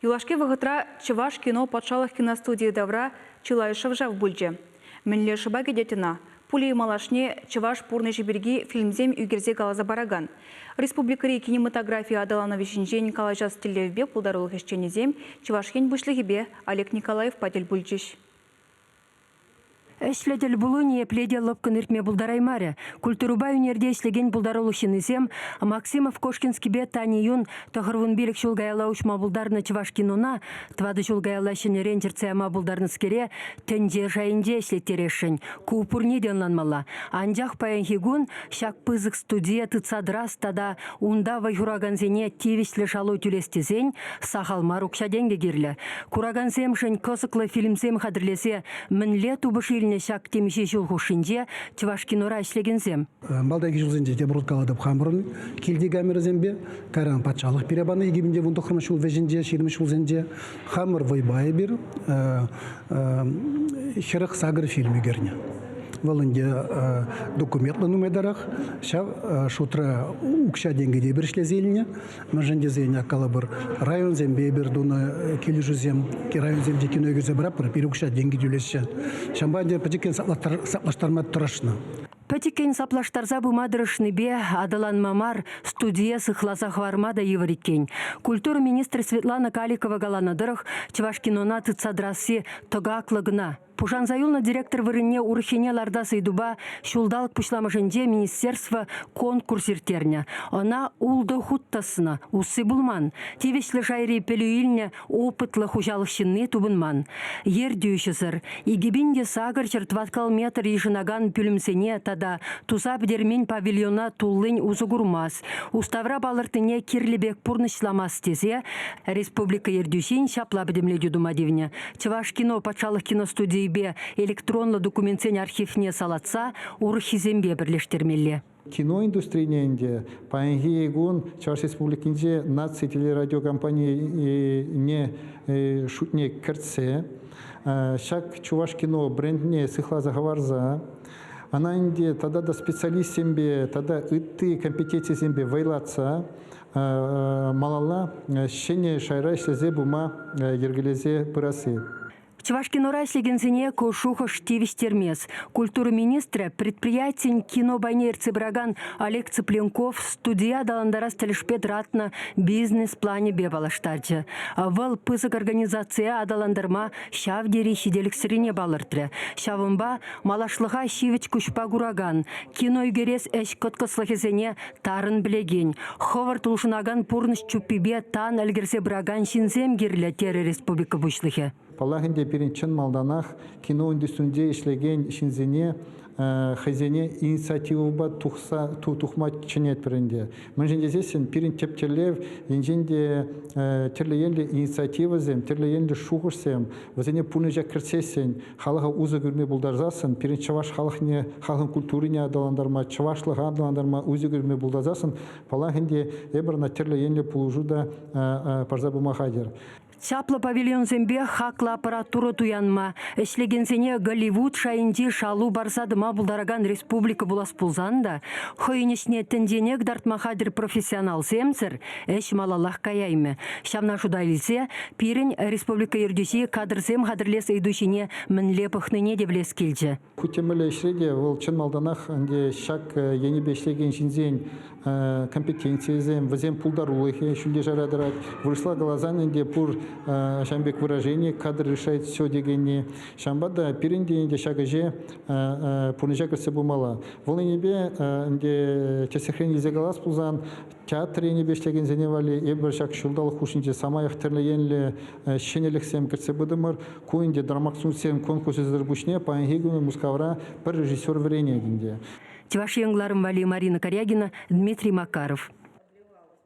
Юлашки вӑхӑтра Чӑваш кино патшалӑх киностудийӗ тавра чылай шӑв-шав пулчӗ. Мӗнле шӑпа кӗтет ӑна? Пули малашне чӑваш пурнӑҫӗ пирки фильмсем ӳкерсе каласа паракан. Республикӑри кинематографи аталанӑвӗ ҫинчен калаҫас тӗллевпе пултарулӑх ӗҫченӗсем Чӑваш Ен Пуҫлӑхӗпе Олег Николаевпа тӗл пулчӗҫ. Ӗҫлӗ тӗлпулу ниепле те лӑпкӑн иртме пултараймарӗ. Культурӑпа ӳнерте ӗҫлекен пултарулӑх ҫыннисем Максимов Кошкинскипе Тани Юн 95 ҫул каялла уҫма пултарнӑ чӑваш кинона тӑватӑ ҫул каялла ҫӗнӗрен чӗртсе яма пултарнӑскере тӗнче шайӗнче ӗҫлеттересшӗн. Ку пурне те ӑнланмалла. Анчах паянхи кун ҫак пысӑк студие тытса тӑрас тата унта вӑй хуракансене тивӗҫлӗ шалу тӳлес тесен сахал мар укҫа-тенкӗ кирлӗ. Куракансемшӗн кӑсӑклӑ фильмсем хатӗрлесе мӗнле тупӑш илнӗ ҫак темиҫе ҫул хушшинче Чӑвашкинора ӗҫлекенсем? Малтанхи ҫулсенче тепӗр хут калатӑп, хамӑрӑн килти камерӑсемпе, кайран патшалӑх пире панӑ 2019 ҫул вӗҫӗнче, 20 ҫулсенче хамӑр вӑйпа эпир 48 фильм ӳкернӗ. Вӑл ӗнтӗ документлӑ нумайтарах, ҫав шутра укҫа-тенкӗ те эпир ӗҫлесе илнӗ. Мӗншӗн тесен, калӑпӑр, районсемпе эпир тунӑ килӗшӳсем, районсемче кино ӳкерсе паратпӑр, пире укҫа-тенкӗ тӳлеҫҫӗ. Ҫавӑнпа ӗнтӗ пӗчӗккӗн саплаштарма тӑрӑшнӑ. Пӗчӗккӗн саплаштарса пыма тӑрӑшнипе аталанма мар, студие сыхласа хӑварма та йывӑр иккен. Культура министрӗ Светлана Каликова каланӑ тӑрӑх, Чӑвашкинона тытса тӑрасси тӑкаклӑ кӑна. Пушанса юлнӑ директор вырӑнне урӑххине лартас ыйтупа ҫулталӑк пуҫламӑшӗнче министерство конкурс ирттернӗ. Ӑна ултӑ хут тӑснӑ, усси пулман. Тивӗҫлӗ шайри пӗлӳ илнӗ опытлӑ хуҫалӑх ҫынни тупӑнман. Ертӳҫӗсӗр 2800 тӑваткал метр йышӑнакан пӳлӗмсене тата туса пӗтермен павильона туллин усӑ курмасть. Уставра палӑртнине кирлӗ пек пурнӑҫламасть тесе республика ертӳҫин ҫапла пӗтӗмлетӳ тума тивнӗ. Чӑвашкино патшалӑх киностудийӗпе электронлӑ документсен архивне салатса урӑххисемпе пӗрлештермелле. Кино индустрине ӗнтӗ паянхи кун Чӑваш Республикинче наци телерадиокомпанине шутне кӗртсе ҫак Чувашкино брендне сыхласа хӑварса ӑна ӗнтӗ тата та специалистсемпе тата ытти компетенцисемпе вӑйлатса малалла ҫӗнӗ шайра ӗҫлесе пыма йӗркелесе пырасси. Чӑвашкинора ӗҫлекенсене ку шухӑш тивӗҫтермест. Культура министрӗ предприятин кино пайне ертсе пыракан Олег Цыпленков студие аталантарас тӗлӗшпе тӑратнӑ бизнес-планӗпе паллаштарчӗ. Вӑл пысӑк организацие аталантарма ҫав тери ҫителӗксӗррине палӑртрӗ. Ҫавӑнпа малашлӑха ҫивӗч куҫпа куракан, кино ӳкерес ӗҫ кӑткӑслӑхӗсене тарӑн пӗлекен, хӑвӑрт улшӑнакан пурнӑҫ чуппипе тан ӗлкӗрсе пыракан ҫынсем кирлӗ, терӗ республика Пуҫлӑхӗ. Паллах ӗнтӗ, пирӗн чӑн малтанах кино индустринче ӗҫлекен ҫынсене хӑйсене инициативӑпа тухса тухма чӗнетпӗр ӗнтӗ. Мӗншӗн тесессӗн пирӗн тӗп тӗллев енчен те тӗрлӗ енлӗ инициативӑсем, тӗрлӗ енлӗ шухӑшсем, вӗсене пурнӑҫа кӗртсессӗн халӑха усӑ кӳрме пултарсассӑн, пирӗн чӑваш халӑхне, халӑхӑн культурине аталантарма, чӑвашлӑха аталантарма усӑ кӳрме пултарсассӑн, паллах ӗнтӗ, эпир ӑна тӗрлӗ енлӗ пулӑшу та парса пыма хатӗр. Чаплӑ павильонсемпе хаклӑ аппаратура туянма, ӗҫлекенсене Голливуд шайӗнчи шалу парса тӑма пултаракан республика пулас пулсан та хӑйӗн ӗҫне тӗнчене кӑтартма хатӗр профессионалсемсӗр ӗҫ малаллах каяймӗ. Ҫавна шута илсе пирӗн республика ертӳҫи кадрсем хатӗрлес ыйту ҫине мӗнле пӑхнине те пӗлес килчӗ. Ку темӗнле ӗҫре те вӑл чӑн малтанах ӗнтӗ ҫак енӗпе ӗҫлекен ҫынсен компетенцийӗсем, вӗсен пултарулӑхӗ ҫӳлте шайра тӑрать. Вырӑсла каласан ӗнтӗ пур ҫавӑн пек выражени «кадр решает все» текенни. Ҫавӑнпа та пирӗн те ӗнтӗ ҫак ӗҫе пурнӑҫа кӗртсе пымалла. Вӑл енӗпе ӗнтӗ тӗслӗхрен илсе калас пулсан театр енӗпе ӗҫлекенсене валли эпир ҫак ҫулталӑк хушшинче самаях тӗрлӗ енлӗ ҫӗнӗлӗхсем кӗртсе пытӑмӑр. Ку ӗнтӗ драматсунсен конкурсӗсӗр пуҫне паянхи кун Мускавра пӗр режиссер вӗренет ӗнтӗ. Чӑваш Ен кӑларӑм валли Марина Карягина, Дмитрий Макаров.